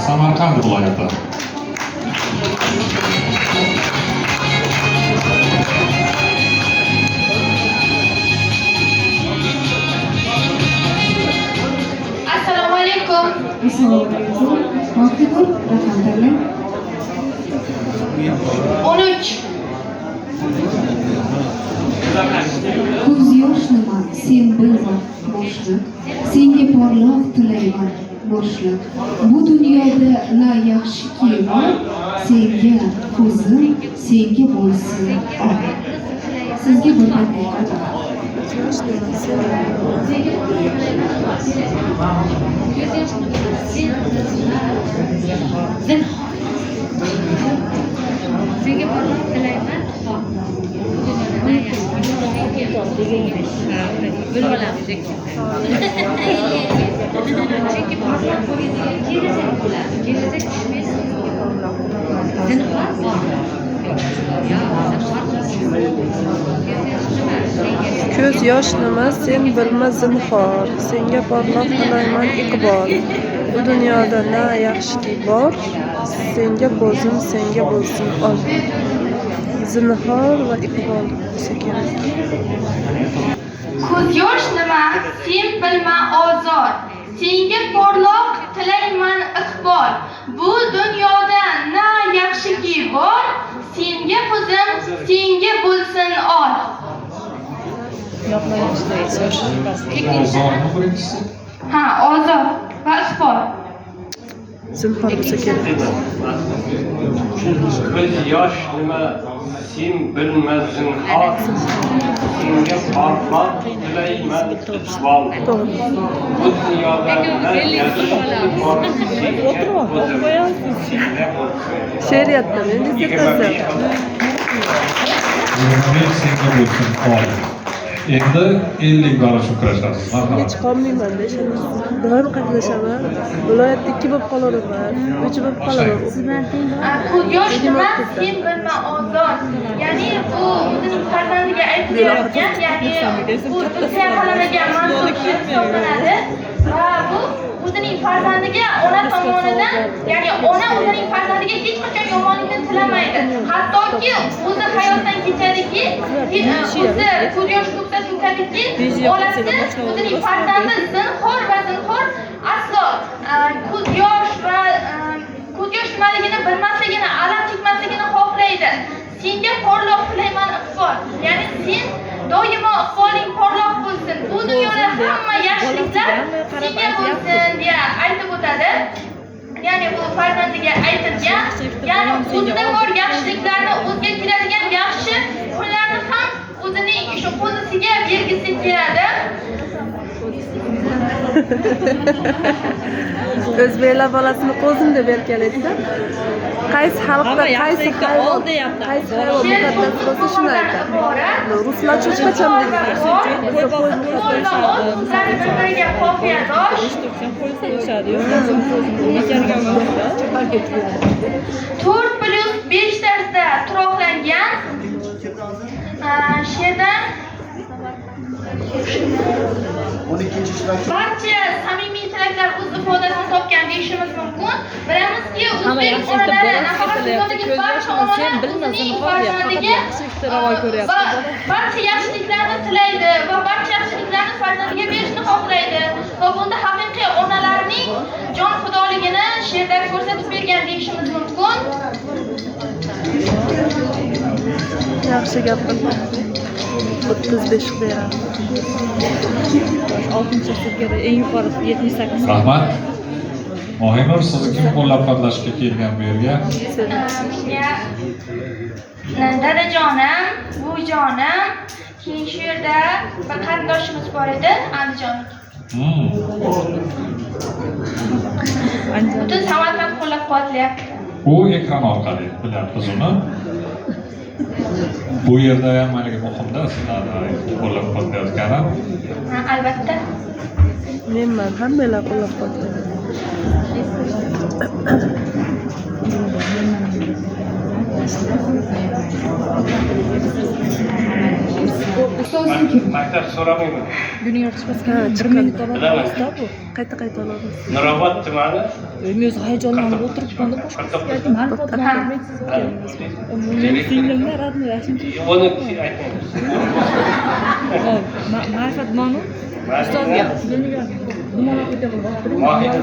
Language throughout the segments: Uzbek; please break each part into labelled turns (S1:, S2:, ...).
S1: Samarqand viloyati.
S2: Assalomu alaykum.
S3: Assalomu alaykum. Mohinur, raqam tanlang.
S2: 13.
S3: Ko'z yosh nima, sen bilma, boshliq. Senga porloq tilayman, boshliq. Bu dunyoda na yaxshiki bor, senga ko'zim, senga bo'lsin oy. Sizga bir daqiqa.
S4: Yosh nima, sen
S2: Ko'z yosh nima, sen zinhor. Senga porloq tilayman. Bu dunyoda na yaxshi bilib olamiz. Chunki porloq bo'ladigan kelajak bo'ladi. Kelajak tushmaysiz. Zinhor bor. Yo'q, zinhor. Ko'z yosh nima, senga
S4: Ko'z yosh nima, sen bilma zinhor. Senga porloq tilayman iqbol. Bu dunyoda na yaxshiki bor, senga ko'zim, senga bo'lsin oy. Zinhor va iqbol bo'lsa kerak.
S2: Ko'z yosh nima, sen bilma ozor. Senga porloq tilayman iqbol. Bu dunyoda na yaxshiki bor, senga quzim, senga bo'lsin oy.
S1: Ozormi birinchisi?
S2: Ha, ozor va iqbol.
S4: Zinhor bo'lsa kerak.
S5: Ko'z yosh nima, sen bilma zinhor. Senga porloq tilayman iqbol.
S4: To'g'ri.
S5: Bu dunyoda na yaxshiki bor, senga ko'zim, senga bo'lsin.
S4: She'riyatda men dissertatsiya.
S1: 25 senga bo'lsin oy. Endi 50 ball uchun kurashasiz. Marhamat.
S4: Hech qolmayman-da, ishonasiz. Doim qatnashaman. Viloyatda 2 bo'lib qolaveraman, 3 bo'lib qolaman.
S2: Ko'z yosh nima, sen bilma ozor. Ya'ni bu o'zining farzandiga aytilayotgan, ya'ni bu tilga qalamagan mansub she'r hisoblanadi va bu o'zining farzandiga ona tomonidan, ya'ni ona o'zining farzandiga hech qachon yomonlikni tilamaydi. Hattoki o'zi hayotdan kechadiki, o'zi ko'z yosh to'ksa to'kadiki, bolasi o'zining farzandi zinhor va zinhor aslo ko'z yosh va ko'z yosh nimaligini bilmasligini, alam chekmasligini xohlaydi. Senga porloq tilayman iqbol. Ya'ni sen doimo iqboling porloq bo'lsin. Bu dunyoda hamma yaxshiliklar senga bo'lsin deya aytib o'tadi. Ya'ni bu farzandiga aytilgan, ya'ni o'zida bor yaxshiliklarni, o'ziga keladigan yaxshi kunlarni ham o'zining o'sha qo'zisiga bergisi keladi.
S4: O'zbeklar bolasini qo'zim deb erkalaydi-da. Qaysi xalqda qaysi hayvon, qaysi hayvon muqaddas bo'lsa shuni aytadi. Ruslar cho'chqacham deydi. Bizda qo'y
S2: Qo'l va oz so'zlari bir-biriga qofiyadosh. 4 plyus 5 tarzda turoqlangan she'rdan barcha samimiy tilaklar o'z ifodasini topgan deyishimiz mumkin. Bilamizki, o'zbek onalari, nafaqat dunyodagi barcha onalar o'zining farzandiga va barcha yaxshiliklarni tilaydi va barcha yaxshiliklarni farzandiga berishni xohlaydi va bunda haqiqiy onalarning jon fidoligini she'rda ko'rsatib bergan deyishimiz mumkin.
S4: Yaxshi gapirdi. 35 beradi.
S6: 6 sinfga eng yuqorisi 78.
S1: Rahmat. Mohinur, sizni kim qo'llab-quvvatlashga kelgan bu yerga?
S2: Menga dadajonim, buvijonim, keyin shu yerda bir qarindoshimiz bor edi, Andijonlik. Butun Samarqand qo'llab-quvvatlayapti.
S1: U ekran orqali bilyapmiz uni. Bu yerda ham haligi muhimda sizlarni qo'llab-quvvatlayotgani.
S2: Ha, albatta.
S4: Menman, hammanglar qo'llab-quvvatlaydi.
S3: Ustozing kim?
S5: Maktab so'ramayman.
S4: Ha, chiqqan.
S5: Bilaman.
S4: Qayta qayta olamiz.
S5: Nurobod tumani.
S6: Men o'zi hayajonlanib o'tiribman-da, boshqa ma'rifat. Meni singlimlar, родной, shuncha.
S5: Uni aytmaymiz.
S6: Ma'rifat bonu ustozga dumaloq video qilib o'tirib.
S5: Mohinur.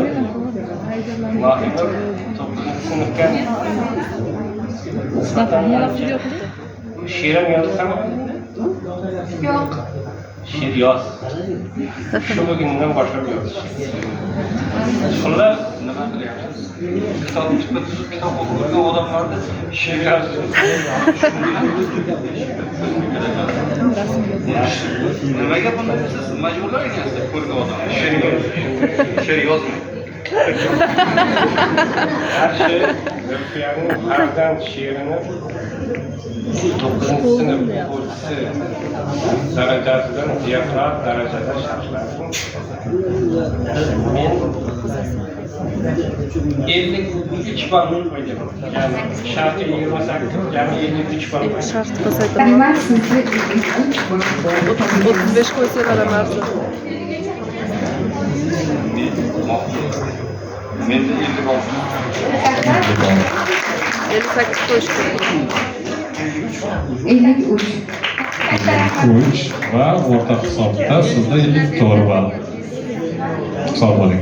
S5: Mohinur 9 sinfga nisbatan
S6: Dumaloq video qiling.
S5: She'r ham yozasanmi?
S2: Yo'q.
S5: She'r yoz. Shu bugundan boshlab yozish. Xullas,
S7: Nima qilyapsiz? Kitob tuppa tuzuk kitob o'qib yurgan odamlarni she'r yozish. Nimaga bunday siz majburlar ekansizlar ko'rgan odamni she'r yoz. She'r yozmang.
S5: Qarshi Zulfiyaning farzand she'rini 9 sinf o'quvchisi darajasidan ziyodroq darajada sharhladim. Men 53 ball qo'ydim. Ya'ni sharti 28, ya'ni 53 ball qo'ydim.
S4: Shart pasaytirma.
S3: Rahmat, sizga 53 ball.
S4: 35 qo'ysalar ham arzi.
S7: Men Menda 56.
S4: 58 qo'yish kerak.
S3: 53.
S1: 3 va o'rta hisobda sizda 54 ball. Sog' bo'ling.